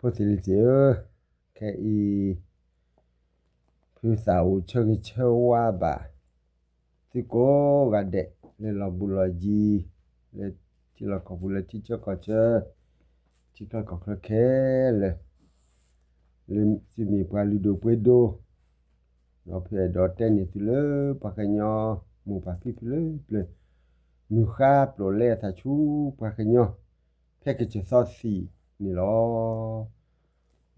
ဖိသ့ၣ်လံၤသ့ၣ်ဧၢ, ခဲအံၤ ဖုသးအိၣ်ဆၢဂ့ၤဆၢဝါဘၣ် သုကိးဂၤဒဲး လၢလီၤဘူးလီၤယံၤ, လၢထံလီၢ်ကီၢ်ပူၤ လၢထံဆၢကီၢ်ဆၢ, ထံချၢကီၢ်ချၢခဲလၢာ်, လၢသုမ့ၢ်ပှၤလုၢ်ဒိၣ်ပှ့ၤဒိၣ်, ဒီးဖုအဲၣ်ဒိးတဲန့ၢ်သုလၢ ပှၤကညီမိၢ်ပၢ်ဖံဖုလၢပျၢၤ, မုၢ်ဃါပျိာ်လဲအသးဆူပှၤကညီ ဖဲကစၢၢ်သီသံၣ်န့ၣ်လီၤ.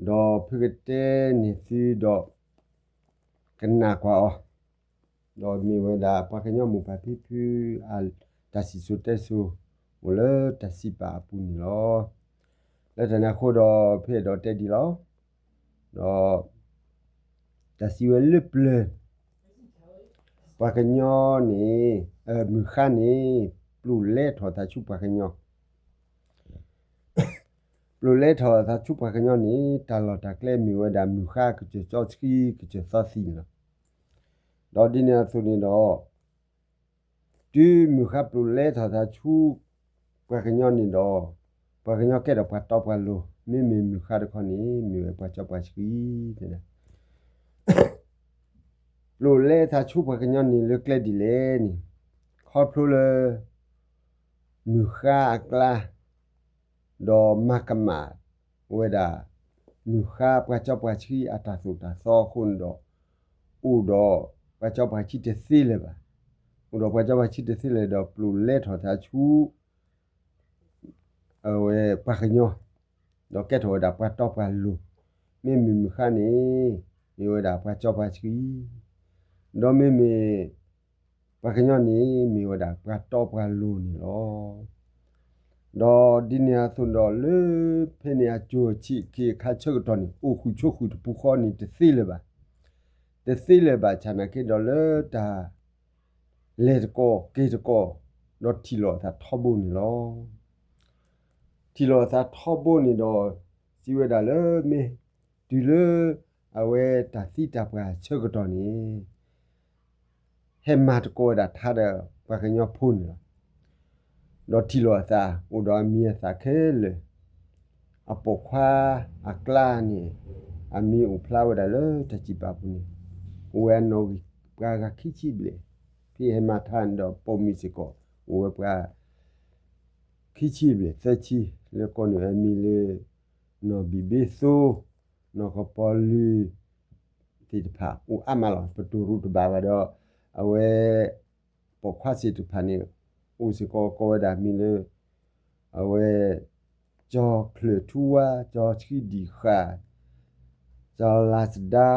ဒီးဖုကတဲန့ၢ်သုဒီး ကနၣ်ကွၢ်အီၤ, ဒီးမ့ၢ်ဝဲဒၣ်ပှၤကညီမိၢ်ပၢ်ဖံဖု အတၢ်စံၣ်စိၤတဲစိၤ အိၣ်လၢတၢ်စံးပာ်အပူၤန့ၣ်လီၤ. လၢတၢ်န့ၣ်အဃိဒီး ဖုအဲၣ်ဒိးတဲဒ်လီၤ. ဒီး တၢ်စံးဝဲလၢပျၢၤ, ပှၤကညီန့ၣ်, မုၢ်ဃါန့ၣ် ပျိာ်လဲထီၣ်အသးဆူပှၤကညီ ပျိာ်လဲထီၣ်အသးဆူပှၤကညီန့ၣ် တၢ်လီၢ်တၢ်ကျဲမ့ၢ်ဝဲဒၣ် မုၢ်ဃါကစၢၢ်စီဆှံ ကစၢၢ်သီသံၣ်န့ၣ်လီၤ. ဒီးဒ်န့ၣ်အသိးန့ၣ်ဒီး တုၤမုၢ်ဃါပျိာ်လဲထီၣ်အသးဆူ ပှၤကညီန့ၣ်ဒီး ပှၤကညီကဲထီၣ်ပှၤတီပှၤလိၤ, မ့မ့ၢ်မုၢ်ဃါတခီန့ၣ် မ့ၢ်ဝဲပှၤစီပှၤဆှံ ပျိာ်လဲအသးဆူပှၤကညီန့ၣ်လၢကျဲဒ်လဲၣ်န့ၣ်, ခီဖျိလၢ မုၢ်ဃါအကျါ, ဒီးမၤကမၣ်ဝဲဒၣ် မုၢ်ဃါပှၤစီပှၤဆှံအတၢ်သိၣ်တၢ်သီအဃိန့ၣ်ဒီး, အိၣ်ဒီးပှၤစီပှၤဆှံတသ့လၢၤဘၣ်. အိၣ်ဒီးပှၤစီပှၤဆှံတသ့လၢၤဒီး ပျိာ်လဲထီၣ်အသးဆူ အဝဲပှၤကညီ, ဒီးကဲထီၣ်ဝဲဒၣ်ပှၤတီပှၤလိၤ, မ့မ့ၢ်မုၢ်ဃါန့ၣ် မ့ၢ်ဝဲဒၣ်ပှၤစီပှၤဆှံ, ဒီးမ့မ့ၢ် ပှၤကညီန့ၣ် မ့ၢ်ဝဲဒၣ်ပှၤတီပှၤလိၤန့ၣ်လီၤ. ဒီးဒ်န့ၣ်အသိးဒီး လၢဖဲန့ၣ်အစိၤအဆံးအခါဆၢကတီၢ်န့ၣ် အိၣ်ဃုာ်ဆိးဃုာ်တပူၤဃီန့ၣ် တသ့လၢၤဘၣ်. တသ့လၢၤဘၣ်ဆၣ်နာ်က့ဒီး လၢတၢ် လဲၤတကိးက့ၤတကိး ဒီးထံၣ်လိာ်အသးထီဘိန့ၣ်လီၤ. ထံၣ်လိာ်အသးထီဘိန့ၣ်ဒီး စံးဝဲဒၣ်လၢ မ့ၢ်တုၤလၢ အဝဲတၢ်သံတၢ်ပှၢ်ဆၢကတီၢ်န့ၣ် ဟဲမၤသကိးဝဲဒၣ်ထါဒီးပှၤကညီဖိန့ၣ်လီၤ. ဒီးထံၣ်လိာ်အသး အိၣ်ဒီးအမံၤအသၣ်ခဲလၢာ်, အပိာ်ခွါအကျါန့ၣ် အမံၤအိၣ်ဖျါဝဲဒၣ်လၢတၢ်စံးပာ်ပူၤန့ၣ် အိၣ်ဝဲအနီၣ်ဂံၢ်ပှၤဂၤခံဆံဘျဲၣ်, ဖဲဟဲမၤထါန့ၣ်ဒီး ပိာ်မုၣ်စ့ၢ်ကီး အိၣ်ဝဲပှၤ ခံဆံဘျဲၣ်သၢဆံ, လၢကိးန့ၣ်အမံၤလၢ နီၢ်ဘံၣ်ဘ့သိ, နီၢ်ကပီၤလုၢ် သ့ၣ်တဖၣ်အိၣ်အါမးလီၤ. ပတိၢ်ရူးတဘၣ်ဘၣ်ဒီး အဝဲ ပိာ်ခွါသ့ၣ်တဖၣ်န့ၣ် အိၣ်စ့ၢ်ကီး ကိးဝဲဒၣ်မံၤလၢ အဝဲ ကၠီၤချၢၣ်ထူဝါ, ကၠီၤဆှံဒံၣ်ဃာ်, ကၠီၤလၤစဒါ,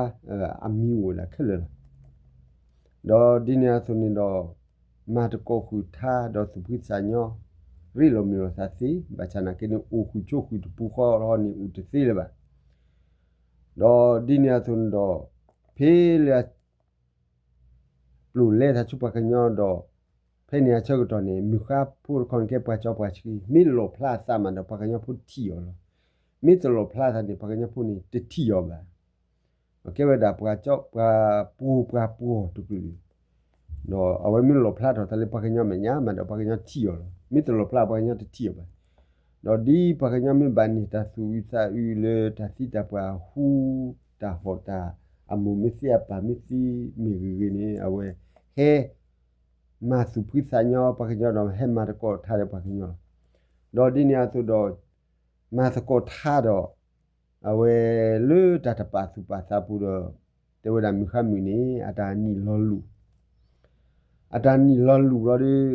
အမံၤအိၣ်ဝဲဒၣ်ခဲလၢာ်လီၤ. ဒီးဒ်န့ၣ်အသိးန့ၣ်ဒီး မၤသကိးဃုာ်ထါဒီးသူၣ်ဖှံသးညီ, ရ့လိာ်မုာ်လိာ်သးသ့, ဘၣ်ဆၣ်နာ်က့န့ၣ် အိၣ်ဃုာ်ဆိးဃုာ်တပူၤဃီလီၤန့ၣ် အိၣ်တသ့လၢၤဘၣ်. ဒီးဒ်န့ၣ်အသိးန့ၣ်ဒီး ဖဲလၢ ပျိာ်လဲသးဆူပှၤကညီဒီး ဖဲန့ၣ်အဆၢကတီၢ်န့ၣ် မုၢ်ဃါဖိတခီန့ၣ် ကဲပှၤစီပှၤဆှံ, မ့ၢ်လီၣ်ဖျါအသးမးဒီး ပှၤကညီဖိတထံၣ်အီၤလီၤ. မ့ၢ်တလီၣ်ဖျါအသးန့ၣ် ပှၤကညီဖိန့ၣ် တထံၣ်အီၤဘၣ်. ကဲဝဲဒၣ်ပှၤစီပှၤပှိၤပှၤပှီၢ်တကလုာ်, ဒီးအဝဲမ့ၢ်လီၣ်ဖျါထီၣ်သးလၢပှၤကညီမဲာ်ညါမးဒီး ပှၤကညီထံၣ်အီၤလီၤ. မ့ၢ်တလီၣ်ဖျါ ပှၤကညီတထံၣ်အီၤဘၣ်. ဒီးဒ်ပှၤကညီမ့ၢ်ဘၣ်န့ၢ်တၢ်သူၣ်အုးသးအုးလၢတၢ်သံတၢ်ပှၢ်အဃိ, တၢ်ဟီၣ်တၢ် အမိၢ်မ့ၢ်သံအပၢ်မ့ၢ်သံမ့ၢ်ဂ့ၤဂ့ၤန့ၣ် အဝဲဟဲ မၤသူၣ်ဖှံသးညီပှၤကညီဒီး ဟဲမၤသကိးထါဒီးပှၤကညီလီၤ. ဒီးဒ်န့ၣ်အသိးဒီး မၤသကိးထါဒီး အဝဲလၢတၢ်တပာ်သူၣ်ပာ်သးပူၤဒီး တဲဝဲဒၣ်မုၢ်ဃါမုၣ်န့ၣ် အတၢ်နံၣ်လီၤလူၢ် အတၢ်နံၣ်လီၤလူၢ်ဘျီဒီး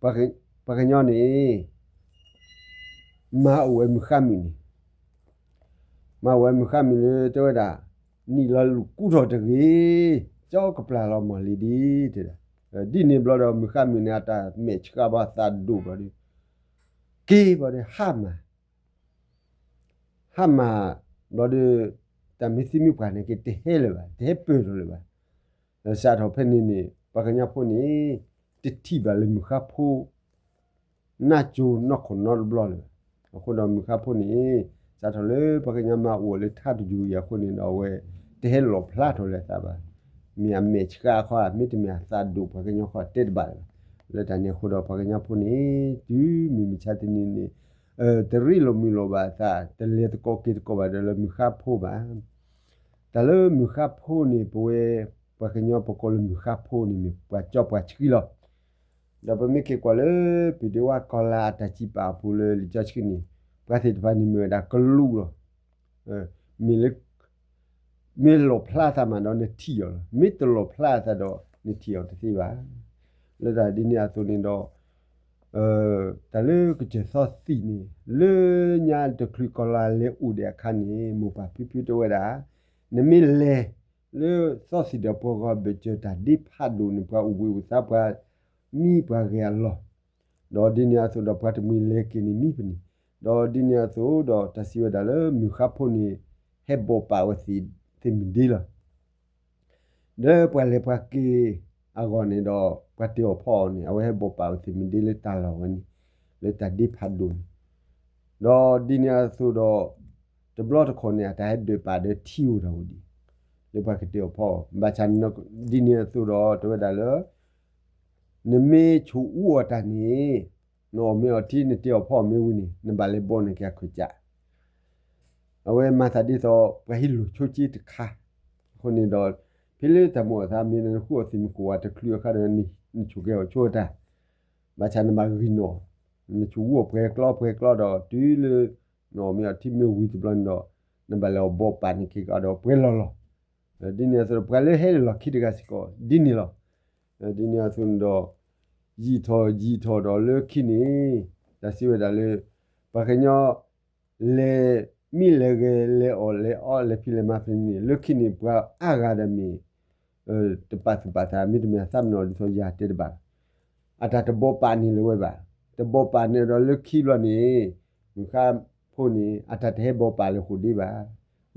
ပှၤကညီန့ၣ် မၤအိၣ်ဝဲမုၢ်ဃါမုၣ်န့ၣ် မၤအိၣ်ဝဲမုၢ်ဃါမုၣ်လၢတဲဝဲဒၣ် နံၣ်လီၤလူၢ်ကူထီၣ်တဂ့ၤ, ကၠီကပျၢ်လီၤမီၢ်လံဒံး တဲဒၣ်. ဒ်န့ၣ်ဘျီဒီး မုၢ်ဃါမုၣ်န့ၣ် အတၢ်မဲာ်ဆှးဘၣ်သးဒိၣ်ဘျီဒီး က့ၤဘျီဒီး ဟါမၢ် ဟါမၢ်ဘျီဒီး တၢ်မ့ၢ်သံမ့ၢ်ပှၢ်န့ၣ်က့ၤ တဟဲလၢၤဘၣ်, တဟဲပၢၢ်ထီၣ်လၢၤဘၣ်. ဒီးစးထီၣ်ဖဲန့ၣ်န့ၣ် ပှၤကညီဖိန့ၣ် တထံၣ်ဘၣ်လၢမုၢ်ဃါဖိ နၢ်ကၠိနီၢ်ခိၣ်နီတဘျီလၢၤဘၣ်. အဃိဒီးမုၢ်ဃါဖိန့ၣ် စးထီၣ်လၢပှၤကညီမၤအိၣ်လၢထါတယုၢ်အံၤအဃိန့ၣ်ဒီး အဝဲတဟဲလီၣ်ဖျါထီၣ်လၢၤသးဘၣ်. မ့ၢ်အမဲာ်ဆှးခီ မ့တမ့ၢ်အသးဒိၣ်ပှၤကညီခီ တဲတဘၣ်လၢၤဘၣ်. လၢတၢ်န့ၣ်အဃိဒီး ပှၤကညီဖိန့ၣ် တုၤမုၢ်မဆါတနံၤန့ၣ် တရ့လိာ်မုာ်လိာ်ဘၣ်အသး, တလဲၤသကိးက့ၤသကိးဘၣ်ဒီးလၢမုၢ်ဃါဖိဘၣ်. တၢ်လၢမုၢ်ဃါဖိန့ၣ် ပဝဲပှၤကညီပကိးလၢမုၢ်ဃါဖိန့ၣ် မ့ၢ်ပှၤကၠီပှၤဆှံလီၤ. ဒီးပမ့ၢ်က့ၤကွၢ်လၢ ပဒ့ဝါကီၤလၤအတၢ်စံးပာ်အပူၤလၢလံာ်စီဆှံန့ၣ်, ပှၤသ့ၣ်တဖၣ်န့ၣ်မ့ၢ်ဝဲဒၣ်ကလူးလီၤ. မ့ၢ်လၢ မ့ၢ်လီၣ်ဖျါအသးမးဒီးနထံၣ်အီၤလီၤ. မ့ၢ်တလီၣ်ဖျါအသးဒီးနထံၣ်အီၤတသ့ဘၣ်. လၢတၢ်ဒ်န့ၣ်အသိးန့ၣ်ဒီး တၢ်လၢကစၢၢ်သီသံၣ်န့ၣ် လၢညါတချုးကီၤလၤလဲၤအိၣ်ဒံးအခါန့ၣ် မိၢ်ပၢ်ဖံဖုတဲဝဲဒၣ်, နမ့ၢ်လဲၤလၢသီသံၣ်ဒီးပှၤဂီၢ်ဘၢၣ်စၢၤတၢ်ဒ့ဖးဒိၣ်န့ၣ် ပှၤအိၣ်ဘှံးအိၣ်သါပှၤမံပှၤဂဲၤအလီၢ်, ဒီးဒ်န့ၣ်အသိးဒီးပှၤတမှံၤလဲၤက့ၤန့ၣ်မံပန့ၣ်, ဒီးဒ်န့ၣ်အသိးဒီးတၢ်စံးဝဲဒၣ်လၢမုၢ်ဃါဖိန့ၣ် ဟဲဘိးပာ်ဝဲသ့ၣ်မုၢ်ဒ့လီၤ. ဒီးပှၤလဲၤပှၤက့ၤအဂီၢ်န့ၣ်ဒီး ပှၤတ့အီၣ်ဖီအီၣ်န့ၣ် အဝဲဟဲဘိးပာ်ဝဲသ့ၣ်မုၢ်ဒ့လၢတၢ်လီၢ်ဝဲန့ၣ်, လၢတၢ်ဒ့ဖးဒိၣ်န့ၣ်, ဒီးဒ်န့ၣ်အသိးဒီး တဘျီတခီၣ်န့ၣ် အတၢ်ဟဲဒၢးပာ်ဒီးထံအိၣ်တၢ်အိၣ်ဒံး, လၢပှၤကတ့အီၣ်ဖီအီၣ်, ဘၣ်ဆၣ်ဒ်န့ၣ်အသိးဒီးတဲဝဲဒၣ်လၢ နမ့ၢ်ဆိၣ်အူအီၣ်တၢ်န့ၣ် နအီၣ်မ့ၤအီထံ နတ့အီၣ်ဖီအီၣ်မ့ၢ်ဝံၤန့ၣ် နဘၣ်လဲၤဘိးန့ၢ်က့ၤအခွဲးစၢ် အဝဲမၤသးဒ်သိး ပှၤဟံးလိာ်ဆိက့တခါ, အဃိန့ၣ်ဒီး ဖဲလၢတၢ်မိၣ်အသးမ့ၢ်နဃုအီၣ်သ့ၣ်မုၢ်ကိၣ်ဝါတချုးအခါဒီး နဆိၣ်က့ၤအီၤဆိတၢ်, ဘၣ်ဆၣ်နဘၣ်ဂံၢ်နီၣ်, နဆိၣ်အူအီၣ်ပှဲၤကျီပှဲၤကျီဒီး တုၤလၢ နအီၣ်မ့ၤအီထံမ့ၢ်ဝံၤတဘျီန့ၣ်ဒီး နဘၣ်လဲၤအီၣ်ဘိးပာ်န့ၢ်က့ၤကဒီးပှဲၤလီၢ်လီၢ်, ဒ်န့ၣ်အသိးဒီး ပှၤလၢဟဲလၢလီၢ်ခံတဂၤစ့ၢ်ကီး ဒ်န့ၣ်လီၤ. ဒ်န့ၣ်အသိးန့ၣ်ဒီး ယံာ်ထီၣ်ယံာ်ထီၣ်ဒီးလၢခံန့ၣ် တၢ်စံးဝဲဒၣ်လၢ ပှၤကညီ လဲၤမံလဲၤဂဲၤ လဲၤအီၣ်လဲၤအီ လဲၤဖံးလဲၤမၤဖဲန့ၣ်န့ၣ် လၢခံန့ၣ် ပှၤအါဂၤဒီးမ့ၢ် တပာ်သူၣ်ပာ်သး မ့တမ့ၢ်အသးမနီၤဒ်သိးယၤတဲတဘၣ် အတၢ်တဘိးပာ်န့ၢ်လၢၤဝဲဘၣ်. တဘိးပာ်န့ၢ်ဒီးလၢခံဘျီန့ၣ် မုၢ်ဃါဖိန့ၣ် အတၢ်တဟဲဘိးပာ်လၢၤဃိၣ်ဒံးဘၣ်,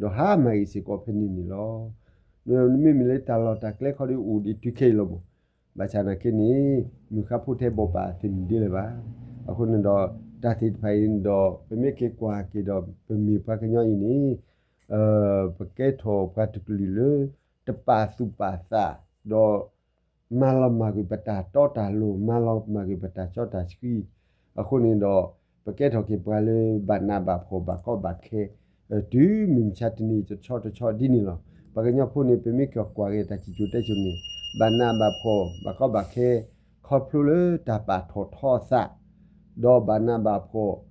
ဒီးဟါမၢ်ဂ့ၤစ့ၢ်ကီးဖဲန့ၣ်န့ၣ်လီၤ. မ့မ့ၢ်လၢတၢ်လီၢ်တၢ်ကျဲခီဒ်အိၣ်ဒံးတုၤခဲအံၤလီၤမး, ဘၣ်ဆၣ်နာ်က့န့ၣ် မုၢ်ဃါဖိတဟဲဘိးပာ်သ့ၣ်မုၢ်ဒ့လၢၤဘၣ်. အဃိန့ၣ်ဒီး တၢ်သ့ၣ်တဖၣ်အံၤန့ၣ်ဒီး ပမ့ၢ်က့ၤကွၢ်က့ၤဒီး ပမ့ၢ်ပှၤကညီအံၤန့ၣ် ပကဲထီၣ်ပှၤတကလုာ်လၢ တပာ်သူၣ်ပာ်သး ဒီး မၤလီၤမၢ်ကွံာ်ပတၢ်တီတၢ်လိၤ, မၤလီၤမၢ်ကွံာ်ပတၢ်စီတၢ်ဆှံ, အဃိန့ၣ်ဒီး ပကဲထီၣ်က့ၤပှၤလၢဘၣ်နးဘၣ်ဖှီၣ်ဘၣ်ကီဘၣ်ခဲ တုၤမုၢ်မဆါတနံၤတဆီတဆီဒ်န့ၣ်လီၤ. ပှၤကညီဖိန့ၣ် ပမ့ၢ်က့ၤကွၢ်က့ၤတၢ်စံၣ်စိၤတဲစိၤန့ၣ် ဘၣ်နးဘၣ်ဖှီၣ် ဘၣ်ကီဘၣ်ခဲ ခီဖျိလၢတၢ်ပာ်ထီၣ်ထီအသး ဒီးဘၣ်နးဘၣ်ဖှီၣ်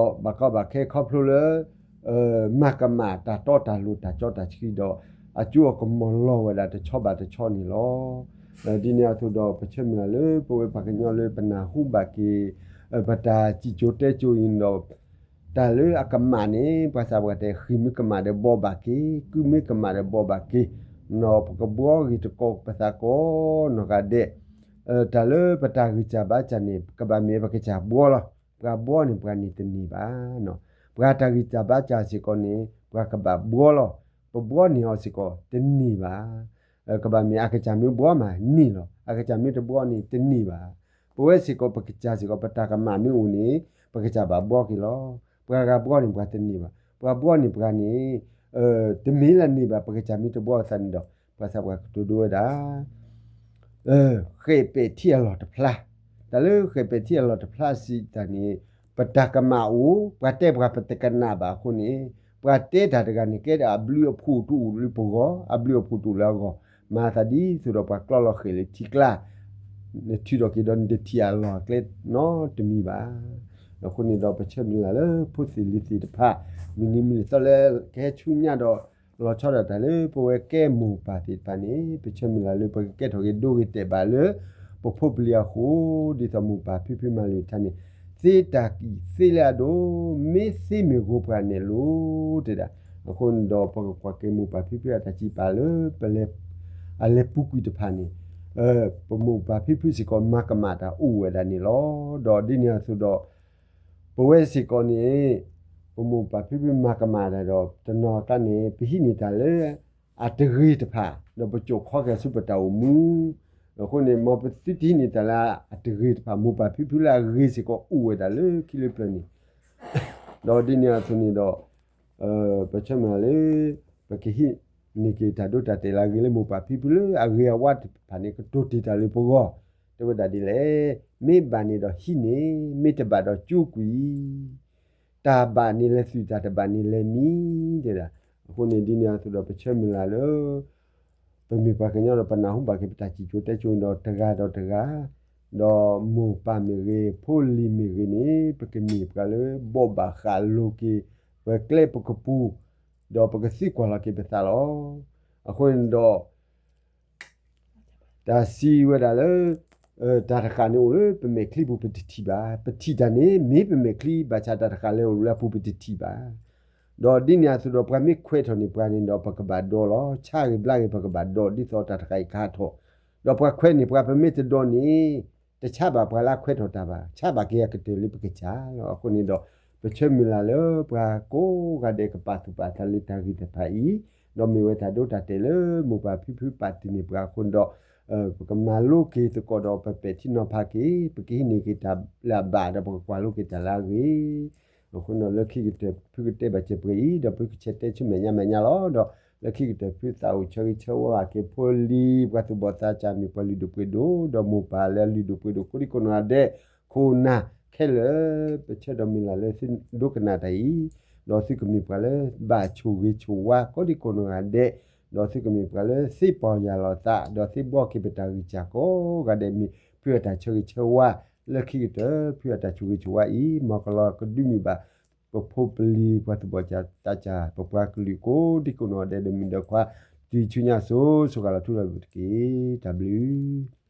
ဒီးဘၣ်ကီဘၣ်ခဲခီဖျိလၢ မၤကမၣ်တၢ်တီတၢ်လိၤတၢ်စီတၢ်ဆှံဒီး အကၠိအကမီၤလီၤဝဲဒၣ်တဆီဘၣ်တဆီန့ၣ်လီၤ. ဒ်န့ၣ်အသိးဒီး ပဆၢမုၢ်လၢ်လၢပဝဲပှၤကညီလၢပနၢ်ဟူဘၣ်က့ၤ ပတၢ်စံၣ်စိၤတဲစိၤအံၤန့ၣ်ဒီး တၢ်လၢအကမၣ်န့ၣ် ပှၤသးပှၢ်တဲ ဃံၢ်မ့ၢ်ကမၣ်ဒီးဘှီဘၣ်က့ၤ, ကုၢ်မ့ၢ်ကမၣ်ဒီးဘှီဘၣ်က့ၤ, နီၢ်ပကဘှီဂ့ၤတကိးပသးကိးနီၢ်ဂၤဒဲး, တၢ်လၢပတၢ်ဂံၢ်စၢ်ဘါစၢ်န့ၣ် ကဘၣ်မ့ၢ်ပကစၢ်ဘှီလီၤ. ပှၤဘှီန့ၣ်ပှၤန့ၣ်တန့ၢ်ဘၣ်. ပှၤတၢ်ဂံၢ်စၢ်ဘါစၢ်စ့ၢ်ကီးန့ၣ် ပှၤကဘၣ်ဘှီလီၤ. ပဘှီန့ၢ်အီၤစ့ၢ်ကီးတန့ၢ်ဘၣ်. ကဘၣ်မ့ၢ်အကစၢ်မ့ၢ်ဘှီမးန့ၢ်လီၤ. အကစၢ်မ့ၢ်တဘှီန့ၣ်တန့ၢ်ဘၣ်. ပဝဲစ့ၢ်ကီးပကစၢ်စ့ၢ်ကီး ပတၢ်ကမၣ်မ့ၢ်အိၣ်န့ၣ် ပကစၢ်ဘၣ်ဘှီက့ၤလီၤ. ပှၤဂၤဘှီန့ၢ်ပှၤတန့ၢ်ဘၣ်. ပှၤဘှီန့ၢ်ပှၤန့ၣ် တမ့ၢ်လၢန့ၢ်ဘၣ် ပကစၢ်မ့ၢ်တဘှီအသးန့ၣ်ဒီး ပှၤသးပှၢ်ကတိၤဒိဝဲဒၣ် ဃဲးပဲာ်ထံအလီၢ်တဖျါ, တၢ်လၢဃဲးပဲာ်ထံအလီၢ်တဖျါစံးတၢ်န့ၣ် ပတၢ်ကမၣ်အိၣ် ပှၤတဲပှၤပတကနၣ်ဘၣ်အဃိန့ၣ် ပှၤတဲတၢ်တဂၤန့ၣ် ကဲဒၣ်အဘျုးအဖှိၣ်တအိၣ်လၢပဂီၢ် အဘျုးအဖှိၣ်တအိၣ်လၢအဂီၢ် မၤသးဒ်သိးဒီးပှၤကျီလီၤဃဲးလၢထံကျါ နထုးထီၣ်က့ၤဒီးနတထံၣ်အလီၢ်အကျဲနီတမံၤဘၣ်. အဃိန့ၣ်ဒီးပဆၢမုၢ်လၢ်လၢဖိသ့ၣ်လံၤသ့ၣ်တဖၣ် မုၢ်နံၤမုၢ်နံၤသီလၢကဟဲဆူညါဒီး လီၤဆီဒၣ်တၢ်လၢပဝဲကဲမိၢ်ပၢ်သ့ၣ်တဖၣ်န့ၣ် ပဆၢမုၢ်လၢ်လၢပကကဲထီၣ်က့ၤဒိဂ့ၤတဲာ်ဘၣ်လၢ ပဖိပလံၤအဃိ ဒ်သိးမိၢ်ပၢ်ဖံဖုမၤလိာ်တၢ်န့ၣ် သ့တၢ်ကံၢ်သ့လၢအဒိၣ် မ့ၢ်သ့မ့ၢ်ဂိၢ်ပှၤနဲၣ်လိၤ တဲဒၣ်. အဃိန့ၣ်ဒီးပကကွၢ်က့ၤမိၢ်ပၢ်ဖံဖုအတၢ်စံးပာ်လၢ ပလဲၤ အလဲၤပူၤကွံာ်တဖၣ်န့ၣ် ပမိၢ်ပၢ်ဖံဖုစ့ၢ်ကီးမၤကမၣ်တၢ်အိၣ်ဝဲဒၣ်န့ၣ်လီၤ. ဒီးဒ်န့ၣ်အသိးဒီး ပဝဲစ့ၢ်ကီးန့ၣ် ပမိၢ်ပၢ်ဖံဖုမၤကမၣ်တၢ်ဒီး တနီၤကျါန့ၣ် ပဟံးန့ၢ်တၢ်လၢ အတဂ့ၤတဖၣ် ဒီးပကိာ်ခီက့ၤဆူပတၢ်အိၣ်မူ အဃိန့ၣ် မ်ပသုတဟံးန့ၢ်တၢ်လၢအတဂ့ၤတဖၣ် မိၢ်ပၢ်ဖံဖုလၢအဂ့ၤစ့ၢ်ကီးအိၣ်ဝဲဒၣ်လၢခံလၢပျၢၤန့ၣ် ဒီးဒ်န့ၣ်အသိးန့ၣ်ဒီး ပဆၢမုၢ်လၢ်လၢ ပကဟံးန့ၢ်က့ၤတၢ်ဒိတၢ်တဲာ်လၢအဂ့ၤလၢမိၢ်ပၢ်ဖံဖုလၢအဂ့ၤအဝါတဖၣ်န့ၣ် ကတိၤတ့ၢ်တၢ်လၢပဂီၢ် တဲဝဲဒၣ်ဒ်လဲၣ်, မ့ၢ်ဘၣ်န့ၣ်ဒီးဟံးန့ၢ်, မ့ၢ်တဘၣ်ဒီးကၠိကွံာ်, တၢ်ဘၣ်န့ၣ်လဲၤသွံၣ် တၢ်တဘၣ်န့ၣ်လဲၤမံ, တဲဒၣ်. အဃိန့ၣ် ဒ်န့ၣ်အသိးဒီးပဆၢမုၢ်လၢ်လၢ ပမ့ၢ်ပှၤကညီဒီးပနၢ်ဟူဘၣ်က့ၤပတၢ်စံၣ်စိၤတဲစိၤဒီးတဂၤဒီးတဂၤ, ဒီးမိၢ်ပၢ်မ့ၢ်ဂ့ၤ, ဖိလံၤမ့ၢ်ဂ့ၤန့ၣ် ပကမ့ၢ်ပှၤလၢဘီၣ်ဘၣ်ဃးလိၤက့ၤ ပကျဲပကပူၤ, ဒီးပကသံကွၢ်လီၤက့ၤပသးလီၤ. အဃိန့ၣ်ဒီး တၢ်စံးဝဲဒၣ်လၢ တၢ်တဃာ်န့ၣ်အိၣ်လၢပမဲာ်ချံပူၤပတထံၣ်ဘၣ်. ပထံၣ်တၢ်န့ၣ် မ့ၢ်ပမဲာ်ချံ, ဘၣ်ဆၣ်တၢ်တဃာ်လၢအိၣ်လၢအပူၤပတထံၣ်ဘၣ်. ဒီးဒ်န့ၣ်အသိးဒီးပှၤမ့ၢ်ခွဲးထီၣ်န့ၢ်ပှၤန့ၣ်ဒီး ပကဘၣ်ဒိးလီၤ. ဆါဂ့ၤဘျါဂ့ၤ ပကဘၣ်ဒိး ဒ်သိးတၢ်တဃာ်အံၤကဟးထီၣ်. ဒီးပှၤခွဲးန့ၢ်ပှၤ ပမ့ၢ်တဒိးန့ၣ် တဆါဘၣ်ပှၤလၢအခွဲးထီၣ်တၢ်ဘၣ်, ဆါဘၣ်က့ၤအကတၢၢ်လၢပကစၢ်လီၤ. အဃိန့ၣ်ဒီး ပဆၢမုၢ်လၢ်လၢပှၤကိးဂၤဒဲးကပာ်သူၣ်ပာ်သးလၢတၢ်ဂ့ၢ်တဖၣ်အံၤ, ဒီးမ့ၢ်ဝဲတၢ်ဒိတၢ်တဲာ်လၢမိၢ်ပၢ်ဖံဖုပာ်တ့ၢ်န့ၢ်ပှၤအဃိန့ၣ်ဒီး ပကမၤလိက့ၤသကိးဒီးပပဲာ်ထံနီၤဖးက့ၤ, ပကဟံးန့ၢ်က့ၤတၢ်လၢအဘၣ်ဒီးပကကွၢ်လိက့ၤတၢ်လၢအဂ့ၤ. အဃိန့ၣ်ဒီးလၢခံကတၢၢ် ဖုကတဲဘၣ်စဲးပှဲၤအံၤ ဒီးဖုကဆဲးတဲဆူမဲာ်ညါမဲာ်ညါလီၤ. ဒီးလၢခံကတၢၢ်ဖုသးအိၣ်ဆၢဂ့ၤဆၢဝါက့ၤဖိလံၤ ပှၤသူၣ်ဘီၣ်သးစၢ် မ့ၢ်ပှၤလုၢ်ဒိၣ်ပှ့ၤဒိၣ် ဒီးမိၢ်ပၢ်လၢအလုၢ်ဒိၣ်ပှ့ၤဒိၣ် ကိးဒံကိးနီၢ်ဂၤဒဲး ခိၣ်နၢ်ခဲလၢာ် ပဆၢဒီးမုၢ်လၢ်လၢသုဒိကနၣ်တၢ်အံၤ, ဒီးသုကမ့ၢ်ပှၤလၢဘၣ်ဆိၣ်ဂ့ၤဆိၣ်ဝါကိးဒံကိးနီၢ်ဂၤဒဲး, ဒီးသုကမ့ၢ်ပှၤလၢသ့ပီၢ်ယၢ်လီၤသး ဒီးသ့ဘှီက့ၤပတၢ်ဂံၢ်စၢ်ကိးဂၤဒဲး မ့ၢ်ဖုအတၢ်ဆၢဂ့ၤဆၢဝါ. လၢခံကတၢၢ် ဖုအတၢ်ဆိၣ်ဂ့ၤဆိၣ်ဝါအံၤ မ်ကလီၤကဒုးမုာ်ဘၣ် ပဖိပလံၤ ပှၤသူၣ်ဘီၣ်သးစၢ် ပပှၤကလုာ်ကိးဒံကိးနီၢ်ဂၤဒဲး ဒီးမုၣ်ဒီးခွါ တုၤဆူညါအစိၤ ဆိၣ်ဂ့ၤလီၤထူလီၤယိာ်တက့ၢ်. တၢ်ဘျုး